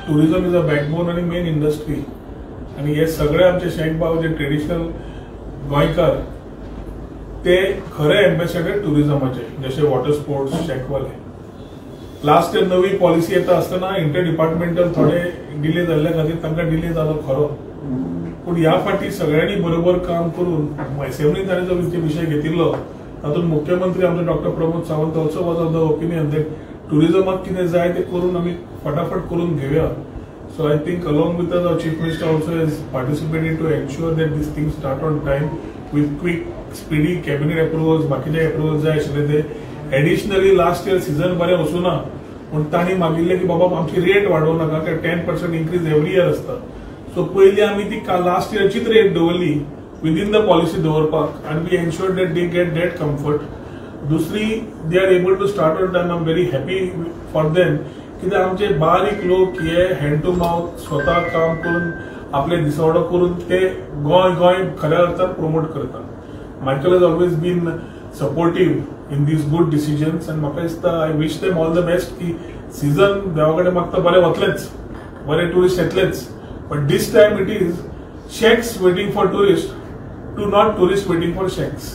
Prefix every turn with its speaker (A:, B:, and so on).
A: Tourism is a backbone आनी main industry आनी हे सगळे आमचे शॅक भाव जे ट्रेडिशनल गोंयकार ते खरे एम्बेसेडर टुरिझमाचे, जशे वॉटर स्पोर्ट्स शॅकवाले. लास्ट इयर नवी पॉलिसी येता आसतना इंटर डिपार्टमेंटल थोडे डिले जाल्ल्या खातीर तांकां डिले जालो खरो, पूण ह्या फाटी सगळ्यांनी बरोबर काम करून असेंब्लीन ताणें जो विशय घेतिल्लो तातूंत मुख्यमंत्री आमचो doctor Pramod Sawant also was of the opinion that टुरिझमाक कितें जाय तें करून आमी फटाफट करून घेवया. So I think along with us our chief minister also has participated to ensure that this thing start on time with quick speedy cabinet approvals. बाकीचे अप्रुवल्स जाय आशिल्ले ते एडिशनली लास्ट इयर सिजन बरें वचूं ना पूण तांणी मागिल्लें की बाबा आमची रेट वाडोवं नाका, कारण 10% इन्क्रीज एवरी इयर आसता. सो पयलीं आमी ती लास्ट इयरचीच रेट दवरली विदीन the policy दवरपाक आनी we ensure that they get that comfort. दुसरी, they are able to start on time. I am very happy for them कित्याक आमचे बारीक लोक हे हँड टू माउथ स्वता काम करून आपले दिसवडो करून ते गोंय गोंय खऱ्या अर्थान प्रमोट करतात. Michael has always been supportive in these good decisions आनी म्हाका दिसता I wish them all the best की सिजन देवा कडेन मागता बरें वतलेंच, बरे tourist येतलेच, but this time it is shacks waiting for tourist to not tourist waiting for shacks.